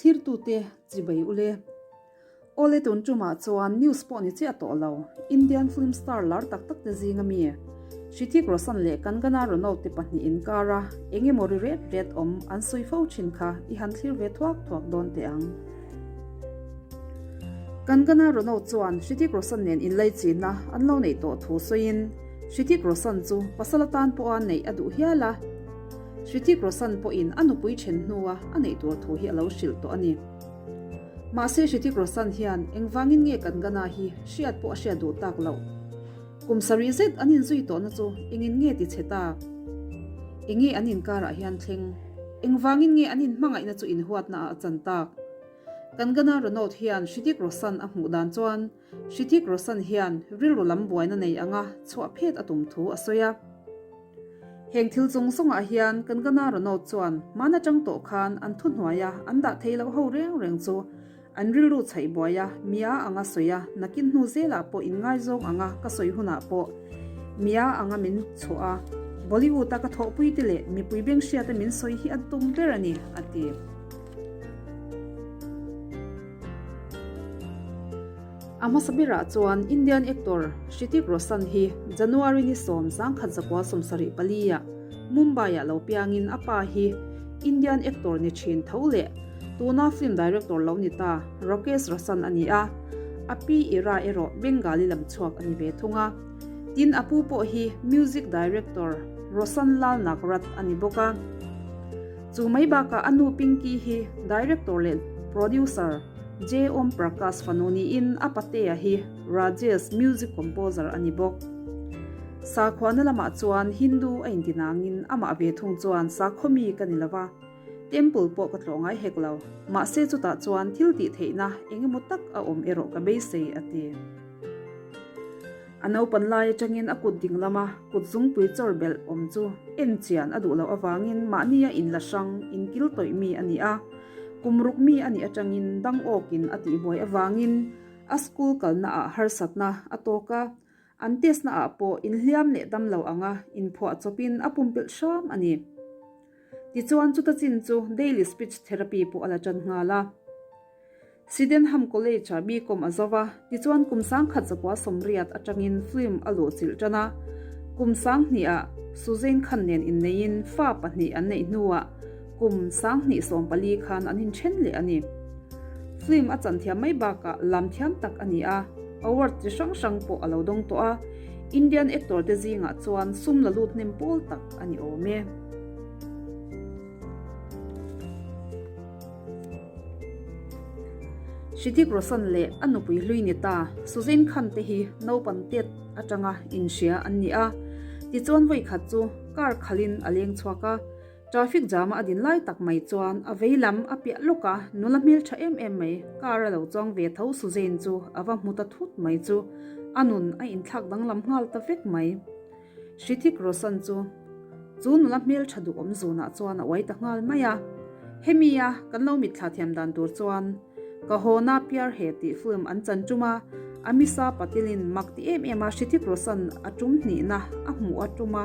Thlirtute chibai ule. Awle tun tumah chuan news pawh ni chiah tawh lo, Indian film star lar tak tak te zinga mi Hrithik Roshan leh Kangana Ranaut te pahnih inkara eng emaw ri ret ret awm an sawi fo thin kha i han thlir ve thuak thuak dawn teh ang. Kangana Ranaut chuan Hrithik Roshan nen inlaichinna an lo neih tawh thu sawiin Hrithik Roshan chu pasal atan pawha neih a duh hial a. Hrithik Roshan pawhin a nupui then hnua a neih tur thu hi a lo hrilh tawh a ni. Mahse Hrithik Roshan hian engvangin nge Kangana hi hriat pawh a hriat duh tak loh. Kum sarih zet an inzui tawhna chu engin nge ti chhe tak? Enge an inkarah hian thleng? Engvangin nge an inhmangaihna chu inhuatna ah a chan tak? Kangana Ranaut hian Hrithik Roshan a hmuh dan chuan Hrithik Roshan hian rilru lam buaina nei anga chhuah phet a tum thu a sawi a. Heng thil zawng zawngah hian Kangana Ranaut chuan hmaan atang tawh khan an thuhnuaia an dah theih loh ho reng reng chu an rilru chhaih buai a, mia anga sawi a, nakin hnu zelah pawh inngaizawng anga ka sawi hunah pawh mia anga min chhuah a, Bollywood-a ka thawhpuite leh mipui beng hriata min sawi hi an tum ber a ni, a ti. A hmasa berah chuan Indian actor Hrithik Roshan hi January ni 1974 ah Mumbai-ah lo piangin a pa hi Indian actor ni thin tho leh tuna film director lo ni ta Rakesh Roshan a ni a, a pi Ira erawh Bengali lam chhuak a ni ve thung a. Tin a pu pawh hi music director Roshan Lal Nagrath a ni bawk a. Chu mai bakah a nu Pinky hi director leh producer J. Om Prakash fanu niin a patea hi Rajesh music composer a ni bawk. Sakhuana lamah chuan Hindu a intinangin amah ve thung chuan sakhaw mi ka ni lova, temple pawh ka tlawh ngai hek lo. Mahse chutah chuan thil tih theihna eng emaw tak a awm erawh ka beisei a ti. A naupan lai atangin a kut ding lama kut zungpui chawr belh awm chu en chian a duh loh avangin mahnia inla hrang inkil tawih mi a ni a. Kum ruk mi a nih atangin dang awkin a tihbuai avangin a school kalna ah harsatna a tawk a, an test na ah pawh inhliam leh dam lo anga inphuah chawpin a pumpelh hram a ni. Tichuan chuta chin chu daily speech therapy pawh a la tan nghal a. Sydenham College-ah BCom a zo va, tichuan kum 1980 atangin film a luhchilh tan a. Kum sanghnih-ah Suzanne Khan nen inneiin fa pahnih an neih hnuah kum 2014 khan an inthen leh a ni. Film a chan thiam mai bakah lam thiam tak a ni a, award chi hrang hrang pawh a lo dawng tawh a, Indian actor te zingah chuan sum la lut hnem pawl tak a ni awm e. Hrithik Roshan leh a nupui hlui ni ta Suzanne Khan te hi naupan tet atanga inhria an ni a, tichuan vawi khat chu car khalhin a leng chhuak a, traffic jam a a din lai tak mai chuan a vei lam a piah lawk a, nula hmeltha em em mai car a lo chuang ve tho Suzanne chu a va hmu ta thut mai chu a nun a inthlak danglam nghal ta vek mai. Hrithik Roshan chu chu nula hmeltha duh awm zunah chuan a uai ta nghal mai a. Hemi a kan lo mitthla thiam dan tur chuan Ka Haw Na Pyar He tih film an chan tum a, Amisa Patil-in mak ti em em a Hrithik Roshan a tum hnihna a hmuh a tum a,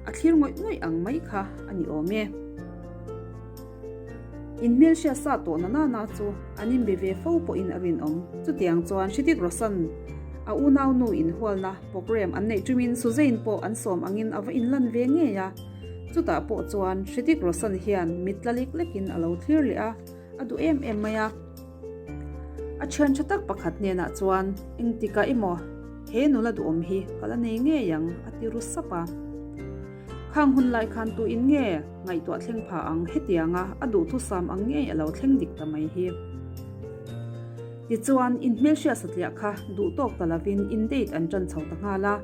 a thlir ngawih ngawih ang mai kha a ni awm e. Inhmelhriat sa tawh na nana chu an inbe ve fo pawhin a rinawm. Chutiang chuan Hrithik Roshan a unau nu inhualna programme an neih tumin Suzanne pawh an sawm angin a va inlan ve ngei a. Chutah pawh chuan Hrithik Roshan hian mit tla lek lekin a lo thlir leh a, a duh em em mai a. A thian tha tak pakhat hnenah chuan, Engtikah emaw he nula duhawm hi ka la nei ngei ang, a ti ru sap a. Khang hun lai khan tu in nge ngaihtuah thleng pha ang hetianga a duhthusam ang ngei a lo thleng dik ta mai hi. Tichuan, in hmelhriat satliah kha duh tawk ta lovin in date an tan chho ta nghal a.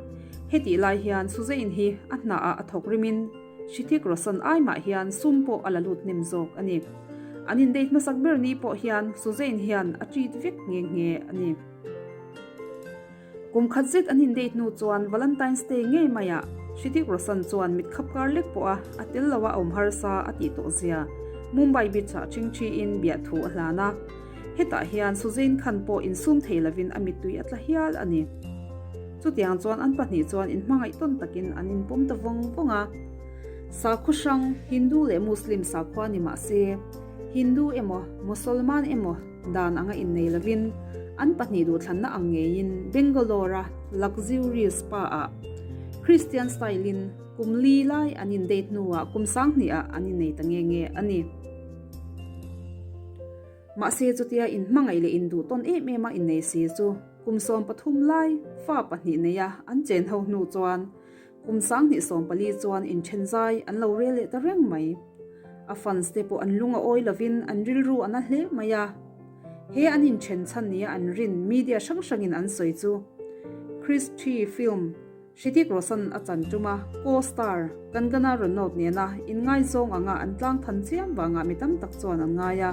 Hetih lai hian Suzanne hi a hnaah a thawk rimin Hrithik Roshan ai mah hian sum pawh a la lut hnem zawk a ni. An in date hmasak ber ni pawh hian Suzanne hian a treat vek nghe nghe a ni. Kum khat zet an in date hnu chuan Valentine's Day ngei maiah Hrithik Roshan chuan mit khap kar lek pawh a a tel lo a awm harsa a tih tawh zia Mumbai beach ah ṭhingṭhi in biah thu a hlan a. Hetah hian Suzanne Khan pawh insum thei lovin a mittui a tla hial a ni. Chutiang chuan an pahnih chuan inhmangaih tawn takin an inpawm ta vawng vawng a. Sakhaw hrang, Hindu leh Muslim sakhua ni mah se, Hindu emaw Mosolman emaw dan anga innei lovin an pahnih duhthlanna ang ngeiin Bangalore-a Luxury Spa-ah Christian style-in kum li lai an in-date hnuah kum sanghnih-ah an innei ta nge nge a ni. Mahse chutia inhmangaih leh induh tawn em em a innei si chu kum 13 lai fa pahnih neia an chen ho hnu chuan Kum 2014 chuan inthen zai an lo rel leh ta reng mai. A fans te pawh an lung a awi lovin an rilru a na hle mai a. He an inthen chhan nia an rin media hrang hrangin an sawi chu Chris Tree film Hrithik Roshan a chan tuma co-star Kangana Ranaut nena inngaizawng anga an tlang than chiam vangah mi tam tak chuan an ngai a.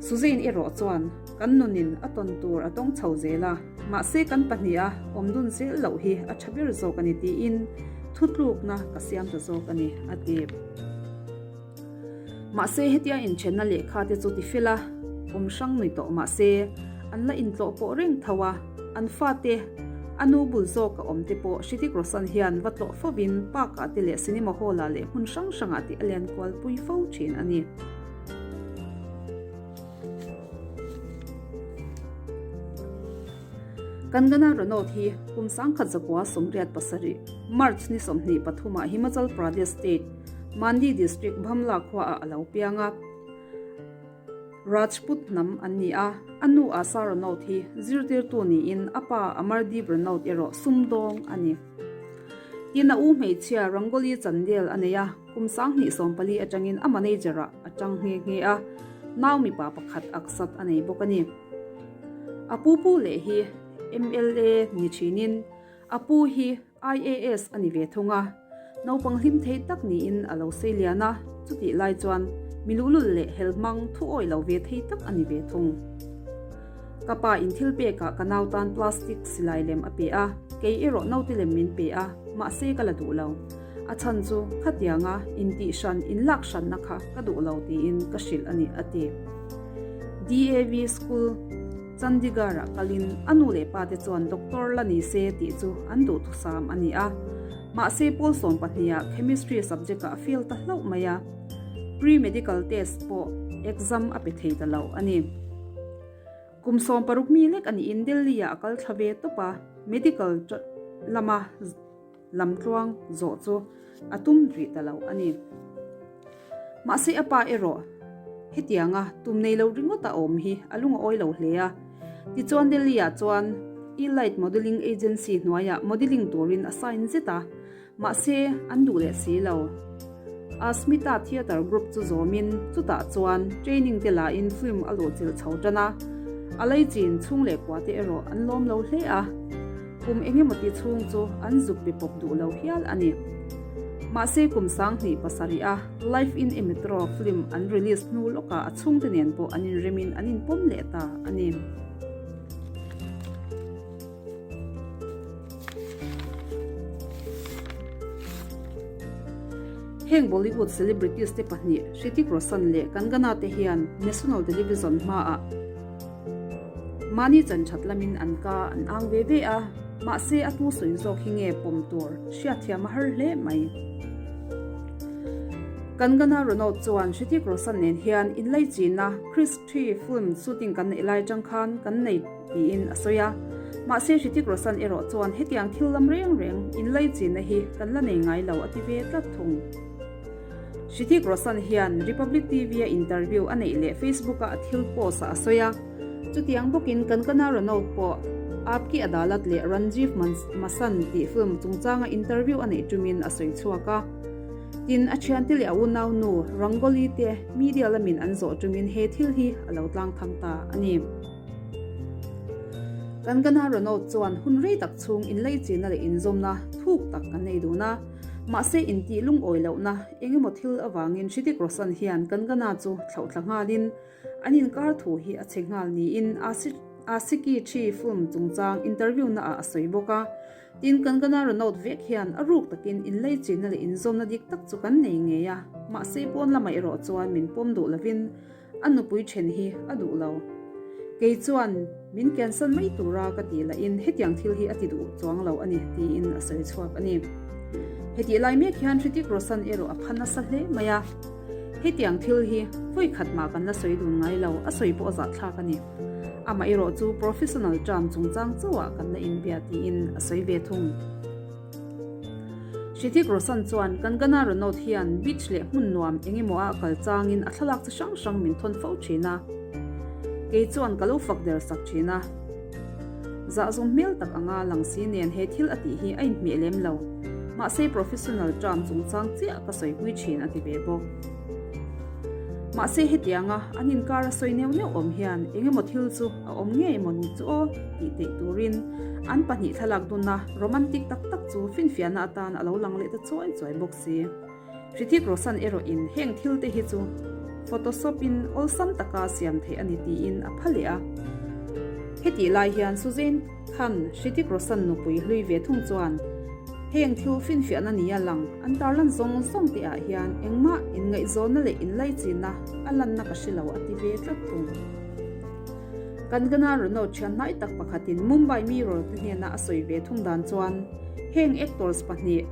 Suzane erawh chuan kan nunin a tawn tur a tawng chho zel a. Mahse kan pahniha awm dun zel loh hi a tha ber zawk a ni tiin thutlukna ka siam ta zawk a ni, a ti. Mahse hetia inthenna lehkha te chu ti fel a, awm hrang nui tawh mahse an la intlawh pawh reng tho a, an fate a nu bul zawk a awm te pawh Hrithik Roshan hian va tlawh fovin park ah te leh cinema hall ah leh hmun hrang hrang ah te a lian kual pui fo thin a ni. Kangana Ranaut hi kum 1987, March ni 23 ah Himachal Pradesh State, Mandi District Bhamla khua ah a lo piang a. Rajput hnam an ni a, a nu Asha Ranaut hi zirtirtu niin a pa Amardeep Ranaut erawh sumdawng a ni. Tin a u hmeichhia Rangoli Chandel a nei a. Kum 2014 atangin a manager-ah a tang nghe nghe a, nau mipa pakhat Aksat a nei bawk a ni. A pu pu leh hi mla ni thinin a pu hi IAS a ni ve thung a, naupang hlim thei tak niin a lo sei lian a, chutih lai chuan mi luhlul leh helhmang thu awih lo ve thei tak a ni ve thung. Ka pa in thil pekah ka nau tan plastic silai lem a pe a, kei erawh naute lem min pe a, mahse ka la duh lo. A chhan chu khatianga intih hran inlak hranna kha ka duh lo tiin ka hrilh a ni, a ti. DAV School, Chandigarh-ah kalin a nu leh pa te chuan doctor la ni se tih chu an duhthusam a ni a. Mahse pawl 12-ah chemistry subject-ah a fail ta hlauh mai a, pre-medical test pawh exam a pe thei ta lo a ni. Kum 16 mi lek a niin Delhi-ah a kal thla ve tawp a, medical lama Lamtluang zawh chu a tum rih ta lo a ni. Mahse a pa erawh hetianga tum nei lo ringawt a awm hi a lung a awi lo hle a. Tichuan Delhi-ah chuan Elite Modelling Agency hnuaiah modelling turin a sign zet a, mahse an duh leh si lo. Asmita Theatre Group chu zawmin chutah chuan training te lain film a luhchilh chho tan a, a leichin chhung leh kua te erawh an lawm lo hle a. Kum engemawti chhung chu an zuk pe pawp duh lo hial a ni. Mahse kum 2007 a Life in a Metro film an release hnu lawkah a chhungte nen pawh an inremin an inpawm leh ta a ni. Heng Bollywood celebrities te pahnih Hrithik Roshan leh Kangana te hian National Television hmaah Mahni chan that lamin an ka an ang ve ve a, mahse a tu sawi zawk hi nge pawm tur hriatthiam a har hle mai. Kangana Ranaut chuan Hrithik Roshan nen hian inlaichina Chris Tree film shooting kan neih lai atang khan kan nei tiin a sawi a, mahse Hrithik Roshan erawh chuan hetiang thil lam reng reng inlaichina hi kan la nei ngai lo a ti ve tlat thung. Hrithik Roshan hian Republic TV-a interview a neih leh Facebook-a a thil post-ah a sawi a. Chutiang bawkin Kangana Ranaut pawh Aap Ki Adalat leh Ranjeev Masan tih film chungchanga interview a neih tumin a sawi chhuak a. Tin, a thiante leh a unaunu Rangoli te media lamin an zawh tumin he thil hi a lo tlang thang ta a ni. Kangana Ranaut chuan hun rei tak chhung inleichina leh inzawmna thuk tak kan nei dun a. Mahse intih lungawi lohna eng emaw thil avangin Hrithik Roshan hian Kangana chu thlauhthla nghalin an inkar thu hi a chhe nghal niin Aashiqui Thi film chungchang interview naah a sawi bawk a. Tin, Kangana Ranaut vek hian a ruk takin inleichina leh inzawmna dik tak chu kan nei ngei a, mahse pawn lamah erawh chuan min pawm duh lovin A nupui then hi a duh lo. Kei chuan min cancel mai tura ka tih lahin hetiang thil hi a ti duh chuang lo a ni tiin a sawi chhuak a ni. Hetih lai mek hian Hrithik Roshan erawh a pha nasa hle mai a. Hetiang thil hi vawi khat mah kan la sawi dun ngai lo, a sawi pawh a zahthlak a ni. Amah erawh chu professional term chungchang chauhah kan la inbia tiin a sawi ve thung. Hrithik Roshan chuan Kangana Ranaut hian beach leh hmun nuam eng emaw ah kal changin a thlalak chi hrang hrang min thawn fo thin a. Kei chuan ka lo fak der sak thin a. Zahzum hmel tak anga lang si nen he thil a tih hi a inhmeh lem lo. Mahse professional term chungchang chiah ka sawipui thin a ti ve bawk. Mahse hetianga an inkar a sawi neuh neuh awm hian eng emaw thil chu a awm ngei maw ni chu aw tih theih turin an pahnih thlalak duna romantic tak tak chu finfiahna atan a lo lang leh ta chuai chuai bawk si. Hrithik Roshan erawhin heng thil te hi chu photoshop in awlsam taka siam theih a ni tiin a pha leh a. Hetih lai hian Suzanne Khan Hrithik Roshan nupui hlui ve thung chuan heng thil finfiahna nia lang an tarlan zawng zawng te ah hian engmah inngaihzawnna leh inlaichinna a lanna ka hre lo a ti ve tlat thung. Kangana Ranaut thian hnai tak pakhatin Mumbai Mirror te hnena a sawi ve thung dan chuan heng actors pahnih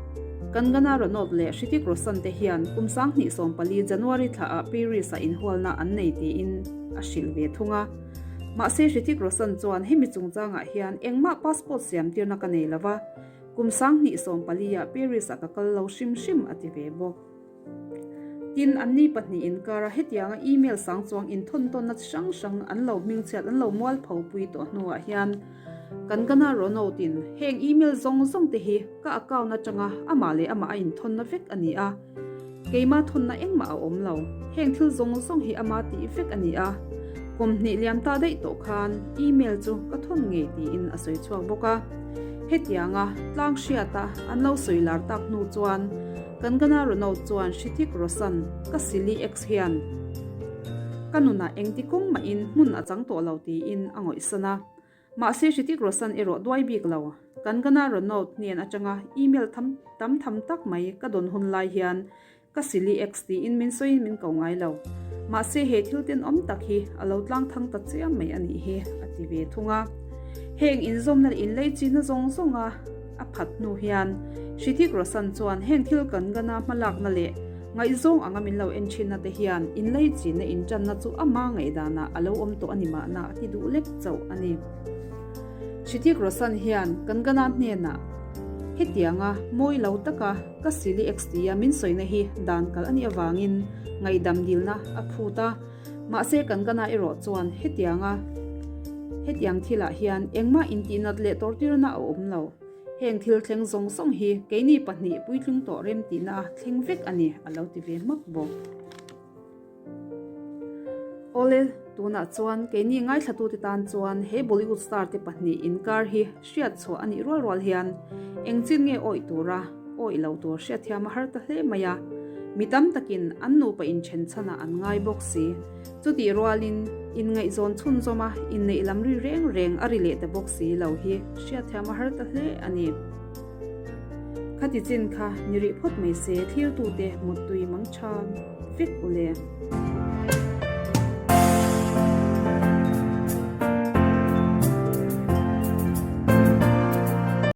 Kangana Ranaut leh Hrithik Roshan te hian kum 2014 January thla ah Paris ah inhualna an nei tiin a hrilh ve thung a. Mahse Hrithik Roshan chuan hemi chungchangah hian engmah passport siam tirna ka nei lova, kum 2014 ah Paris ah ka kal lo hrim hrim a ti ve bawk. Tin, anni pahnih inkara hetianga email sang chuang inthawn tawnna chi hrang hrang an lo hmingchhiat an lo mualpho pui tawh hnuah hian Kangana Ranaut-in heng email zawng zawng te hi ka account atanga amah leh amah a inthawnna vek a ni a, keima thawnna engmah a awm lo. Heng thil zawng zawng hi ama tih vek a ni a, kum hnih liam ta daih tawh khan email chu ka thawn ngei tiin a sawi chhuak bawk a. Hetianga tlang hriata an lo sawi lar tak hnu chuan Kangana Ranaut chuan Hrithik Roshan ka silly ex hian ka nunah engti kawng mahin hmun a chang tawh lo tiin a ngawihsan a. Mahse Hrithik Roshan erawh duai bik lo. Kangana Ranaut hnen atanga email tham tam tham tak mai ka dawn hun lai hian ka silly ex tiin min sawiin min ko ngai lo. Mahse he thil tenawm tak hi a lo tlang thang ta chiam mai a nih hi a ti ve thung a. Heng inzawmna leh inleichina zawng zawnga A phat hnu hian Hrithik Roshan chuan heng thil kan gana hmalakna leh ngaihzawng anga min lo en thinna te hian inleichinna intanna chu ama ngaihdanah a lo awm tawh a ni mahna a ti duh lek chauh a ni. Hrithik Roshan hian kan gana hnenah hetianga mawi lo taka ka silly ex tia min sawina hi dan kal a nih avangin ngaihdam dilna a phut a, Mahse kan gana erawh chuan hetianga hetiang thilah hian engmah intihnat leh tawrtirna a awm lo. Heng thil thleng zawng zawng hi keini pahnih puitling tawh rem tihna a thleng vek a ni a lo ti ve hmak bawk. Awle, tunah chuan keini ngaithlatute tan chuan he Bollywood star te pahnih inkar hi hriat chhuah a nih rual rual hian engchin nge awih tura awih lo tur hriatthiam a har ta hle mai a, mi tam takin an nupa inthen chhanah an ngai bawk si. Chutih rualin inngaihzawn chhunzawma inneih lam ri reng reng a ri leh ta bawk si lo hi hriatthiam a har ta hle a ni. Khati chin kha ni rih phawt mai se thlirtute muttui mang tha vek u le.